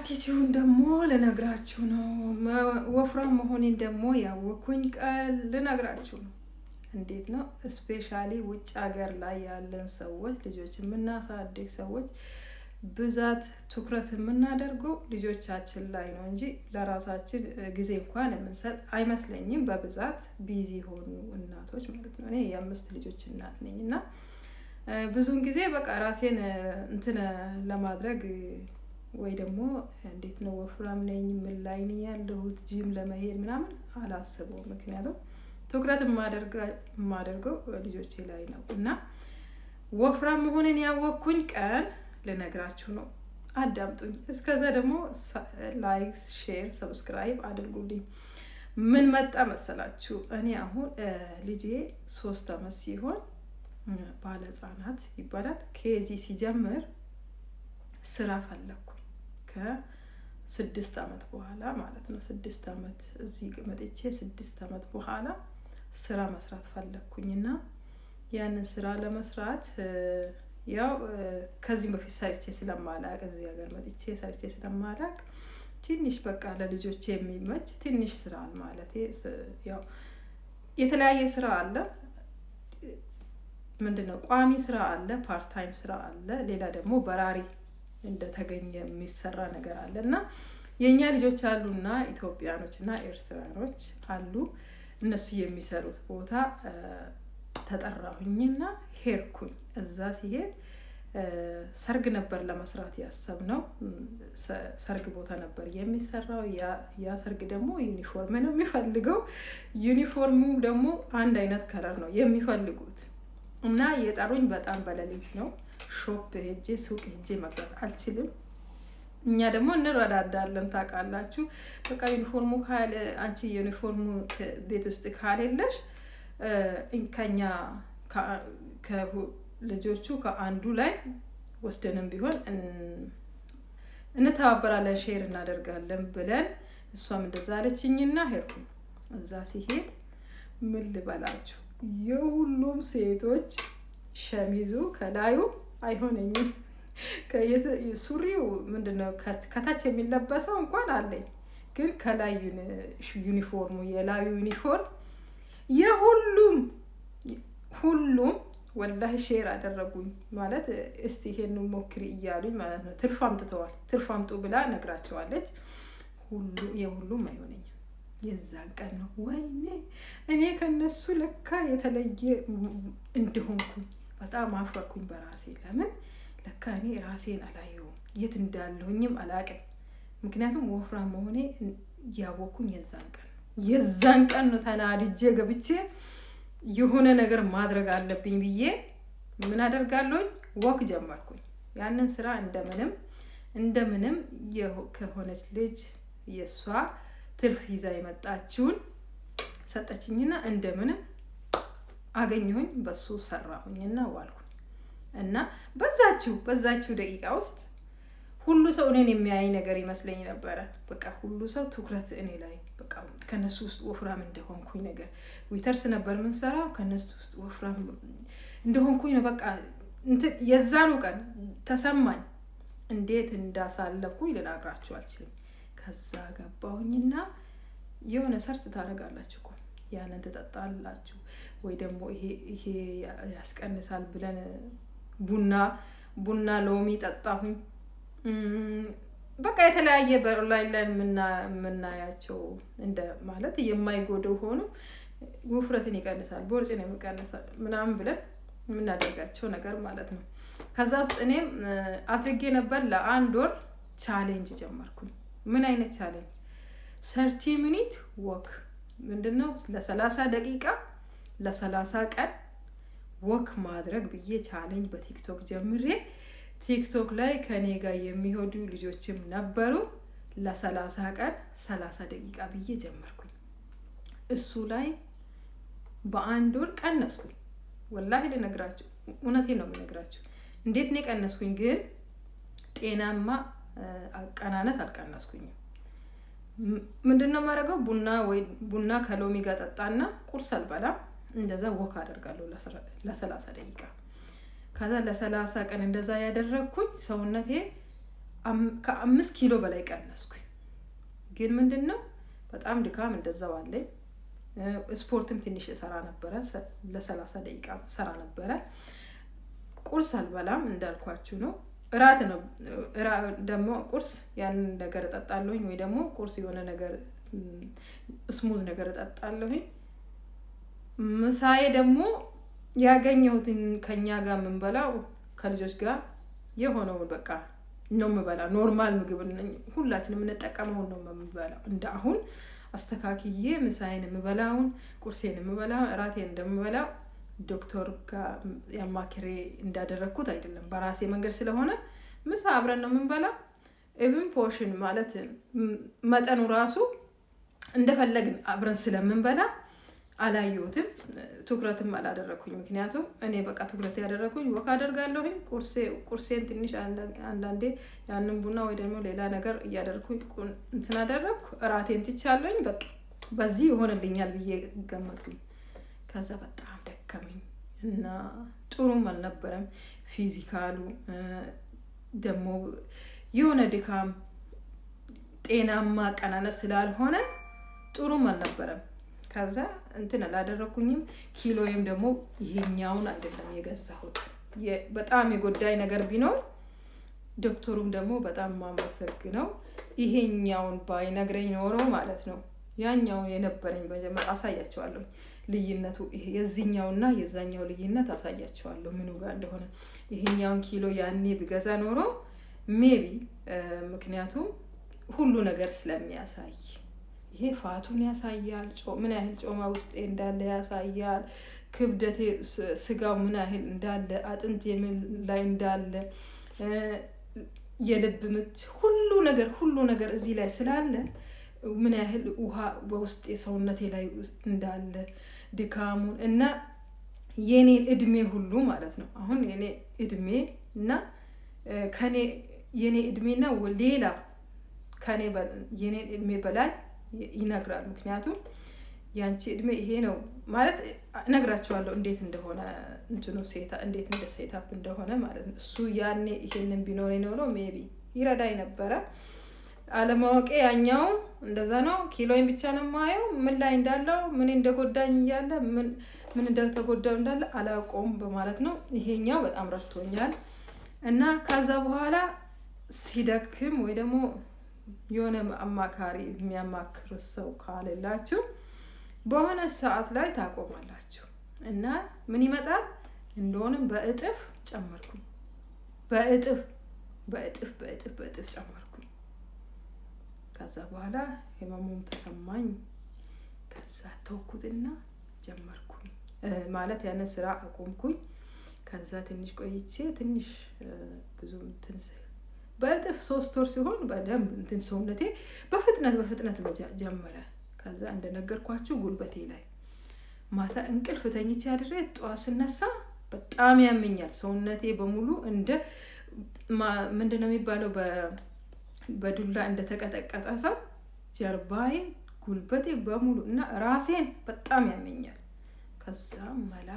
Part two ን ደግሞ ልነግራችሁ ነው። ወፍራም መሆኔን ደግሞ ያወኩኝ ቀን ልነግራችሁ ነው። እንዴት ነው? Especially ውጭ ሀገር ላይ ያለን ሰዎች፣ ልጆች የምናሳድግ ሰዎች ብዛት ትኩረት የምናደርገው ልጆቻችን ላይ ነው እንጂ ለራሳችን ጊዜ እንኳን የምንሰጥ አይመስለኝም። በብዛት busy የሆኑ እናቶች ማለት ነው። እኔ የአምስት ልጆች እናት ነኝ እና ብዙውን ጊዜ በቃ ራሴን እንትን ለማድረግ ወይ ደግሞ እንዴት ነው፣ ወፍራም ነኝ፣ ምን ላይ ነኝ ያለሁት፣ ጂም ለመሄድ ምናምን አላስበውም። ምክንያቱም ትኩረት የማደርገው ልጆቼ ላይ ነው እና ወፍራም መሆንን ያወቅኩኝ ቀን ልነግራችሁ ነው። አዳምጡኝ። እስከዛ ደግሞ like፣ share፣ subscribe አድርጉልኝ። ምን መጣ መሰላችሁ? እኔ አሁን ልጄ 3 አመት ሲሆን ባለ ህጻናት ይባላል፣ KG ሲጀምር ስራ ፈለግኩ። ከ6 አመት በኋላ ማለት ነው። 6 አመት እዚህ መጥቼ 6 አመት በኋላ ስራ መስራት ፈለግኩኝና ያንን ስራ ለመስራት ያው ከዚህም በፊት ሰርቼ ስለማላቅ፣ እዚህ ሀገር መጥቼ ሰርቼ ስለማላቅ ትንሽ በቃ ለልጆቼ የሚመች ትንሽ ስራ፣ ማለት ያው የተለያየ ስራ አለ። ምንድን ነው፣ ቋሚ ስራ አለ፣ part time ስራ አለ፣ ሌላ ደግሞ በራሪ እንደተገኘ የሚሰራ ነገር አለ። እና የእኛ ልጆች አሉና ኢትዮጵያኖች እና ኤርትራኖች አሉ። እነሱ የሚሰሩት ቦታ ተጠራሁኝና ሄድኩኝ። እዛ ሲሄድ ሰርግ ነበር ለመስራት ያሰብነው። ሰርግ ቦታ ነበር የሚሰራው። ያ ሰርግ ደግሞ ዩኒፎርም ነው የሚፈልገው። ዩኒፎርሙ ደግሞ አንድ አይነት color ነው የሚፈልጉት እና የጠሩኝ በጣም በሌሊት ነው። Shop ሄጄ፣ ሱቅ ሄጄ መግዛት አልችልም። እኛ ደግሞ እንረዳዳለን፣ ታውቃላችሁ። በቃ ዩኒፎርሙ ካለ፣ አንቺ ዩኒፎርሙ ቤት ውስጥ ካሌለሽ ከኛ ልጆቹ ከአንዱ ላይ ወስደንም ቢሆን እንተባበራለን፣ share እናደርጋለን ብለን እሷም እንደዛ አለችኝና ሄድኩኝ። እዛ ሲሄድ ምን ልበላችሁ፣ የሁሉም ሴቶች ሸሚዙ ከላዩ አይሆነኝም። ሱሪው ምንድነው፣ ከታች የሚለበሰው እንኳን አለኝ፣ ግን ከላይ ዩኒፎርሙ፣ የላዩ ዩኒፎርም የሁሉም፣ ሁሉም ወላሂ share አደረጉኝ። ማለት እስቲ ይሄን ሞክሪ እያሉኝ ማለት ነው። ትርፍ አምጥተዋል፣ ትርፍ አምጡ ብላ ነግራቸዋለች። ሁሉ የሁሉም አይሆነኝም። የዛን ቀን ነው ወይኔ እኔ ከነሱ ለካ የተለየ እንደሆንኩኝ በጣም አፈርኩኝ በራሴ። ለምን ለካ እኔ ራሴን አላየውም፣ የት እንዳለሁኝም አላቅም። ምክንያቱም ወፍራም መሆኔ ያወኩኝ የዛን ቀን ነው። የዛን ቀን ነው ተናድጄ ገብቼ የሆነ ነገር ማድረግ አለብኝ ብዬ ምን አደርጋለሁኝ? Walk ጀመርኩኝ። ያንን ስራ እንደምንም እንደምንም ከሆነች ልጅ የእሷ ትርፍ ይዛ የመጣችውን ሰጠችኝና እንደምንም አገኘሁኝ። በሱ ሰራሁኝና ዋልኩኝ እና በዛችው ደቂቃ ውስጥ ሁሉ ሰው እኔን የሚያይ ነገር ይመስለኝ ነበረ። በቃ ሁሉ ሰው ትኩረት እኔ ላይ፣ በቃ ከነሱ ውስጥ ወፍራም እንደሆንኩኝ ነገር፣ waitress ነበር የምንሰራው፣ ከነሱ ውስጥ ወፍራም እንደሆንኩኝ ነው በቃ የዛኑ ቀን ተሰማኝ። እንዴት እንዳሳለፍኩኝ ልነግራችሁ አልችልም። ከዛ ገባሁኝና የሆነ search ታደርጋላችሁ እኮ፣ ያንን ትጠጣላችሁ ወይ ደግሞ ይሄ ያስቀንሳል ብለን ቡና ሎሚ ጠጣሁኝ። በቃ የተለያየ በኦንላይን ላይ የምናያቸው እንደ ማለት የማይጎደው ሆኖ ውፍረትን ይቀንሳል፣ ቦርጭን የሚቀንሳል ምናምን ብለን የምናደርጋቸው ነገር ማለት ነው። ከዛ ውስጥ እኔም አድርጌ ነበር። ለአንድ ወር challenge ጀመርኩኝ። ምን አይነት challenge? 30 minute walk። ምንድን ነው? ለ30 ደቂቃ ለ30 ቀን walk ማድረግ ብዬ challenge በቲክቶክ ጀምሬ ቲክቶክ ላይ ከኔ ጋር የሚሄዱ ልጆችም ነበሩ። ለ30 ቀን 30 ደቂቃ ብዬ ጀመርኩኝ። እሱ ላይ በአንድ ወር ቀነስኩኝ። ወላሂ ልነግራችሁ፣ እውነቴን ነው የምነግራችሁ። እንዴት ነው የቀነስኩኝ? ግን ጤናማ አቀናነስ አልቀነስኩኝም። ምንድን ነው የማደርገው? ቡና ወይ ቡና ከሎሚ ጋር ጠጣና ቁርስ አልበላም። እንደዛ walk አደርጋለሁ ለ30 ደቂቃ። ከዛ ለ30 ቀን እንደዛ ያደረግኩኝ ሰውነቴ ከ5 ኪሎ በላይ ቀነስኩኝ። ግን ምንድን ነው፣ በጣም ድካም እንደዛው አለኝ። ስፖርትም ትንሽ እሰራ ነበረ፣ ለ30 ደቂቃ ሰራ ነበረ። ቁርስ አልበላም እንዳልኳችሁ ነው። እራት ነው ደግሞ፣ ቁርስ ያንን ነገር እጠጣለሁኝ ወይ ደግሞ ቁርስ የሆነ ነገር smoothie ነገር እጠጣለሁኝ። ምሳዬ ደግሞ ያገኘሁትን ከኛ ጋር የምንበላው ከልጆች ጋር የሆነውን በቃ ነው የምበላው። Normal ምግብ ሁላችን የምንጠቀመውን ነው የምበላው። እንደ አሁን አስተካክዬ ምሳዬን የምበላውን፣ ቁርሴን የምበላውን፣ እራቴን እንደምበላው ዶክተር ጋር ያማክሬ እንዳደረግኩት አይደለም። በራሴ መንገድ ስለሆነ ምሳ አብረን ነው የምንበላው። Even portion ማለት መጠኑ ራሱ እንደፈለግን አብረን ስለምንበላ አላየሁትም፣ ትኩረትም አላደረግኩኝ። ምክንያቱም እኔ በቃ ትኩረት ያደረግኩኝ walk አደርጋለሁኝ። ቁርሴን ትንሽ አንዳንዴ ያንን ቡና ወይ ደግሞ ሌላ ነገር እያደረግኩኝ እንትን አደረግኩ። እራቴን ትቻለሁኝ። በቃ በዚህ ይሆንልኛል ብዬ ገመትኩኝ። ከዛ በጣም ደከመኝ እና ጥሩም አልነበረም physical ኡ፣ ደግሞ የሆነ ድካም፣ ጤናማ አቀናነስ ስላልሆነ ጥሩም አልነበረም። ከዛ እንትን አላደረኩኝም። ኪሎዬም ደግሞ ይሄኛውን አይደለም የገዛሁት። በጣም የጎዳኝ ነገር ቢኖር፣ ዶክተሩም ደግሞ በጣም ማመሰግነው፣ ይሄኛውን ባይነግረኝ ኖሮ ማለት ነው፣ ያኛውን የነበረኝ መጀመሪያ አሳያቸዋለሁ። ልዩነቱ ይሄ የዚህኛውና የዛኛው ልዩነት አሳያቸዋለሁ ምኑ ጋር እንደሆነ። ይሄኛውን ኪሎ ያኔ ብገዛ ኖሮ maybe፣ ምክንያቱም ሁሉ ነገር ስለሚያሳይ፣ ይሄ fat ኡን ያሳያል፣ ምን ያህል ጮማ ውስጤ እንዳለ ያሳያል፣ ክብደቴ፣ ስጋው ምን ያህል እንዳለ፣ አጥንቴ ምን ላይ እንዳለ፣ የልብ ምት፣ ሁሉ ነገር ሁሉ ነገር እዚህ ላይ ስላለ፣ ምን ያህል ውሃ በውስጤ ሰውነቴ ላይ እንዳለ፣ ድካሙን እና የኔን እድሜ ሁሉ ማለት ነው። አሁን የኔ እድሜ እና ከኔ የኔ እድሜና ሌላ ከኔ የኔን እድሜ በላይ ይነግራል። ምክንያቱም ያንቺ እድሜ ይሄ ነው ማለት እነግራቸዋለሁ እንዴት እንደሆነ፣ እንትኑ እንዴት እንደ setup እንደሆነ ማለት ነው። እሱ ያኔ ይሄንን ቢኖር ኖሮ maybe ይረዳኝ ነበረ። አለማወቄ ያኛው እንደዛ ነው። ኪሎዬን ብቻ ነው የማየው። ምን ላይ እንዳለው፣ ምን እንደጎዳኝ እያለ፣ ምን ምን እንደተጎዳው እንዳለ አላውቀውም በማለት ነው። ይሄኛው በጣም ረድቶኛል። እና ከዛ በኋላ ሲደክም ወይ ደግሞ የሆነ አማካሪ የሚያማክር ሰው ካሌላችሁ በሆነ ሰዓት ላይ ታቆማላችሁ። እና ምን ይመጣል እንደሆንም በእጥፍ ጨመርኩኝ። በእጥፍ በእጥፍ በእጥፍ በእጥፍ ጨመርኩኝ። ከዛ በኋላ ህመሙም ተሰማኝ። ከዛ ተውኩትና ጀመርኩኝ፣ ማለት ያንን ስራ አቆምኩኝ። ከዛ ትንሽ ቆይቼ፣ ትንሽ ብዙ እንትን በእጥፍ 3 ወር ሲሆን በደንብ እንትን ሰውነቴ በፍጥነት በፍጥነት ጀመረ። ከዛ እንደነገርኳችሁ ጉልበቴ ላይ ማታ እንቅልፍ ተኝቼ አድሬ ጠዋት ስነሳ በጣም ያመኛል። ሰውነቴ በሙሉ እንደ ምንድን ነው የሚባለው፣ በዱላ እንደተቀጠቀጠ ሰው ጀርባዬ፣ ጉልበቴ በሙሉ እና ራሴን በጣም ያመኛል። ከዛ መላ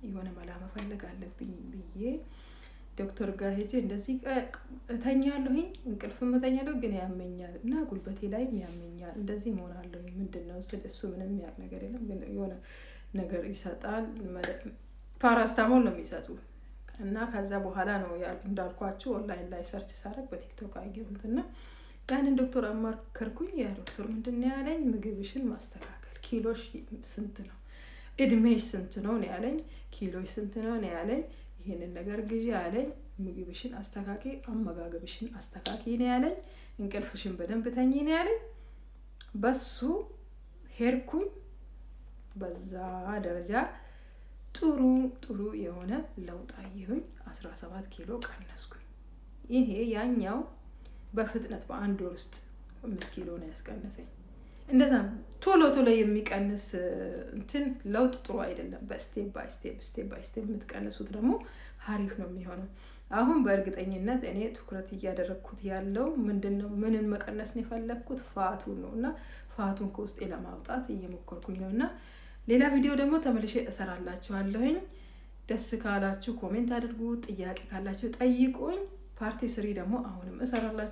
የሆነ መላ መፈለግ አለብኝ ብዬ ዶክተር ጋር ሄጄ እንደዚህ እተኛለሁኝ፣ እንቅልፍም እተኛለሁ፣ ግን ያመኛል እና ጉልበቴ ላይም ያመኛል። እንደዚህ እሆናለሁኝ፣ ምንድን ነው ስል እሱ ምንም የሚያውቅ ነገር የለም፣ ግን የሆነ ነገር ይሰጣል። ፓራስታሞል ነው የሚሰጡ። እና ከዛ በኋላ ነው እንዳልኳችሁ ኦንላይን ላይ search ሳደርግ በቲክቶክ አየሁት እና ያንን ዶክተር አማከርኩኝ። ያ ዶክተር ምንድን ነው ያለኝ? ምግብሽን ማስተካከል፣ ኪሎሽ ስንት ነው፣ እድሜሽ ስንት ነው ነው ያለኝ። ኪሎሽ ስንት ነው ነው ያለኝ። ይህንን ነገር ግዢ አለኝ። ምግብሽን አስተካኪ፣ አመጋገብሽን አስተካኪ ነው ያለኝ። እንቅልፍሽን በደንብ ተኚ ነው ያለኝ። በሱ ሄድኩኝ። በዛ ደረጃ ጥሩ ጥሩ የሆነ ለውጥ አየሁኝ። 17 ኪሎ ቀነስኩኝ። ይሄ ያኛው በፍጥነት በአንድ ወር ውስጥ 5 ኪሎ ነው ያስቀነሰኝ። እንደዛ ቶሎ ቶሎ የሚቀንስ እንትን ለውጥ ጥሩ አይደለም። በ step by step, step by step የምትቀንሱት ደግሞ ሀሪፍ ነው የሚሆነው። አሁን በእርግጠኝነት እኔ ትኩረት እያደረግኩት ያለው ምንድን ነው? ምንን መቀነስ ነው የፈለግኩት? Fat ኡን ነው። እና fat ኡን ከውስጤ ለማውጣት እየሞከርኩኝ ነው። እና ሌላ ቪዲዮ ደግሞ ተመልሼ እሰራላችኋለሁኝ። ደስ ካላችሁ comment አድርጉ። ጥያቄ ካላችሁ ጠይቁኝ። Part 3 ደግሞ አሁንም እሰራላችሁ።